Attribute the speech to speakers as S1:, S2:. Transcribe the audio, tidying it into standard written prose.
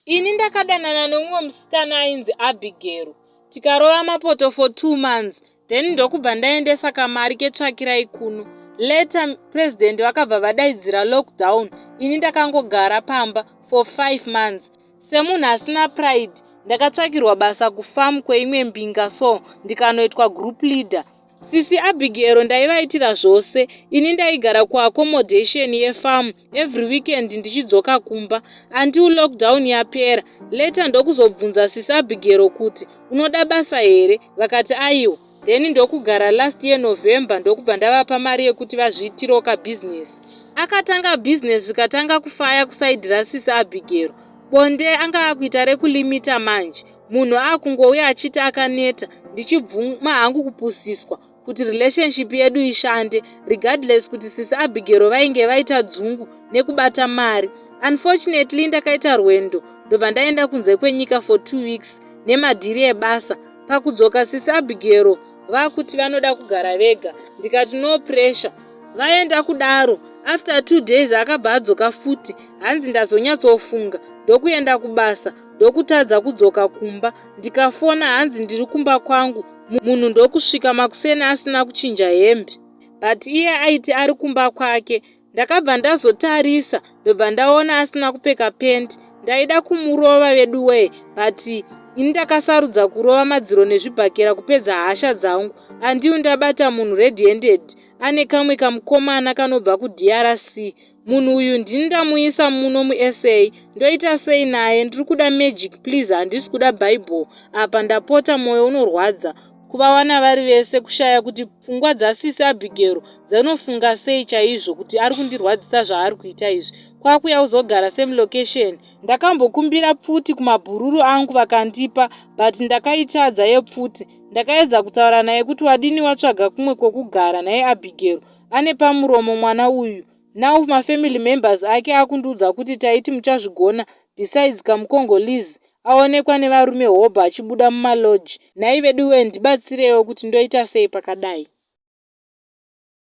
S1: Ini ndakadanana nemumwe musikana ainzi Abigail, tikarova mapoto for 2 months, then ndokubva ndaendesa kamari ketsvakirai kuno. Later President vakabva vadaidzira lockdown. Ini ndakangogara pamba for 5 months. Semunhu asina pride, ndakatsvakirwa basa kufamu kweimwe mbinga, so ndikanoitwa group leader. Sisi Abigail ndaivaitira zvose. Ini ndaigara kuaccommodation yefamu, every weekend ndichidzoka kumba until lockdown yapera. Later ndokuzobvunza sisi Abigail kuti, "Unoda basa here?" Vakati aiwa. Then ndokugara last year November, ndokubva ndavapa mari yekuti vazviitirewo kabhizinesi. Akatanga bhizinesi, zvikatanga kufaya kuside rasisi Abigail. Bonde anga akuita rekulimita manje. Munhu akungouya achiti akaneta, ndichibvuma hangu kupusiswa kuti relationship yedu ishande, regardless kuti sisi Abigail vainge vaita dzungu nekubata mari. Unfortunately, ndakaita rwendo, ndobva ndaenda kunze kwenyika for 2 weeks nemadhiri ebasa. Pakudzoka, sisi Abigail vakuti vanoda kugara vega. Ndikati no pressure. Vaenda kudaro, after 2 days akabva adzoka futi, hanzi ndazonyatsofunga. Ndokuenda kubasa, ndokutadza kudzoka kumba. Ndikafona, hanzi ndiri kumba kwangu. Munhu ndokusvika makuseni asina kuchinja hembe, but iye aiti ari kumba kwake. Ndakabva ndazotarisa, ndobva ndaona asina kupfeka penti. Ndaida kumurova veduwee, but ini ndakasarudza kurova madziro nezvibhakera kupedza hasha dzangu. Andiu ndabata munhu red handed ane kamwe kamukomana kanobva kuDRC. Munhu uyu ndini ndamuisa muno muSA. Ndoita sei naye? Ndiri kuda magic, please. Handisi kuda Bible apa, ndapota. Mwoyo unorwadza kuvawana vari vese, kushaya kuti pfungwa dzasisi Abigail dzinofunga sei chaizvo kuti ari kundirwadzisa zvaari kuita izvi. Kwakuya kuzogara same location. Ndakambokumbira pfuti kumabhururu angu, vakandipa, but ndakaitadza yepfuti. Ndakaedza kutaura naye kuti wadini watsvaga kumwe kwokugara naye. Abigail ane pamuromo mwana uyu. Now mafamily members ake akundiudza kuti taiti muchazvigona. Besides, kamuCongolese aonekwa nevarume hobho achibuda mumalodge. Nhai veduwe, ndibatsirewo kuti ndoita sei pakadai?